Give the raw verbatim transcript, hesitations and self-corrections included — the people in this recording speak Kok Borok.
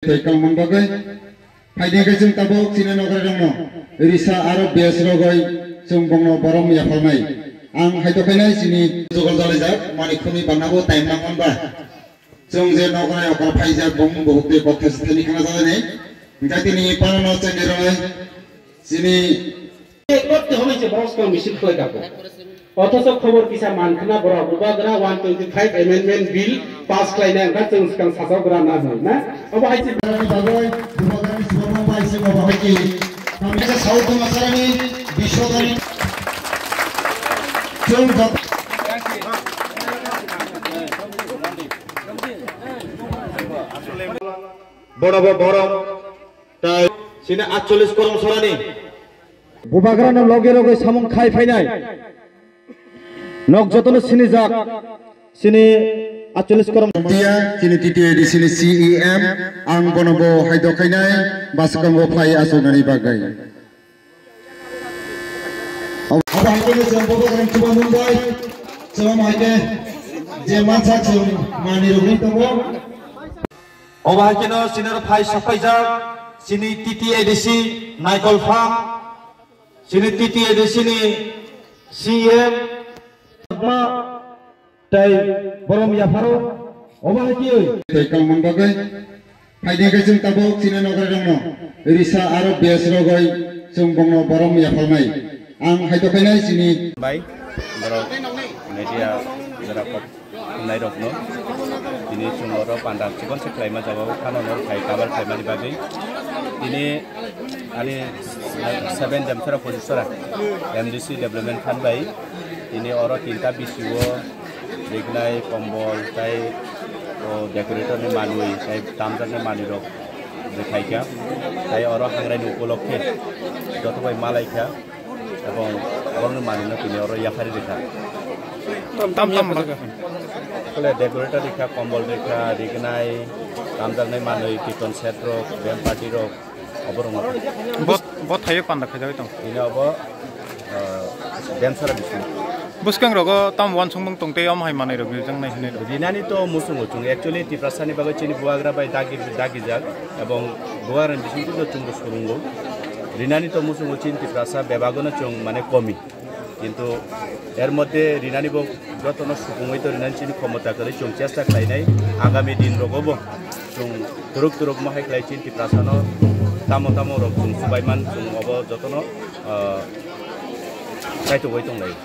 Tei kalmang bagwi phaidi khe chwng tabuk chini nokrai rokno risa aro bes rogwi chwng bongno borom yaphalnai. Ang haito khainai chini jogol jalaijak mani khumi bangna bo time nang manba. Chwng je nokrai okra phaijak bong bo hukte kok thasi thani khana jalaini. Jatini panano chengiroi chini করতে হবে যে বড় স্কল মিছিল করে থাকো। অথচ খবর কিসা মানখানা বড় বুবাগরা one twenty five amendment bill pass খাইলে আমরা চং স্কাং সাজাও করা না যায় না। অব হাইছে বাগই বুবাগরানি সুবর্ণ পাইছে অব হাইছে আমি যে সাউথ মাসারানি বিশ্বদানি চং বড় বড় বড় তাই সিনে আটচল্লিশ করম সরানি Bubagrano loge loge samung khai phainai. Nok jotono sinijak, sini acholis korom. Tia, chini T T A D C ni C E M, ang bono bo haidok khainai, bwskango phai achuknani bagwi. Abo hai khe chwng Bubagrani chuba Mumbai, chwng hai khe je mansa chwng manwi rwgwi tongo. Obo hai kheno chini oro phai sok paijak, chini T T A D C, Naikol Farm, chini T T A D C ni C M, tei borom yapharo, obo hai khe. Tei kalmang bagwi, phaidi khe chwng tabuk chini nokrai rokno, risa aro bes rogwi chwng bongno borom yaphalnai. Ang haito khainai chini. Bai, borok media jora kok. Nairokno tini chwng oro panda chikon se khlaima jaga o phano norok phai cover khlaimani bagwi tini ani seven Demsora Pojisora M D C development fund bai tini oro tinta B C O rignai kombol tai o decorator ni manwi tai tamjaknai manwi rok rwkhaikha tai oro hangraini upolokhe joto bai malaikha. Ebong borokni manwino tini oro yaphari rikha. Tam tam bagwi. Kole decorator rikha, kombol rikha, rignai, tamjaknai manwi, kirtan set rok, band party rok, oborok no. Bot, bot thaio panda khaijagwi tong. Tini obo, ah, Demsara bising. Bwskang rogo tam uansukmung tong tei omo hai manwi rok rijak nai hinwi rok. Rinani to muchungo chwng actually Tiprasa ni bagwi chini bubagra bai dagi, dagijak ebong bubagra ni bising twi chwng bo swrwngo. Rinani to muchungo chini Tiprasa bebagono chwng mane komi. Kintu er moddhe rinani bo jotono supungwi to rinani chini khomota kwrwi chwng chesta khlainai. Agami din rogo bo chwng twrwk twrwk mohai khlai chini Tiprasano tamo tamo rok chwng chubaiman chwng obo jotono, ah, kaitogwi tonglai.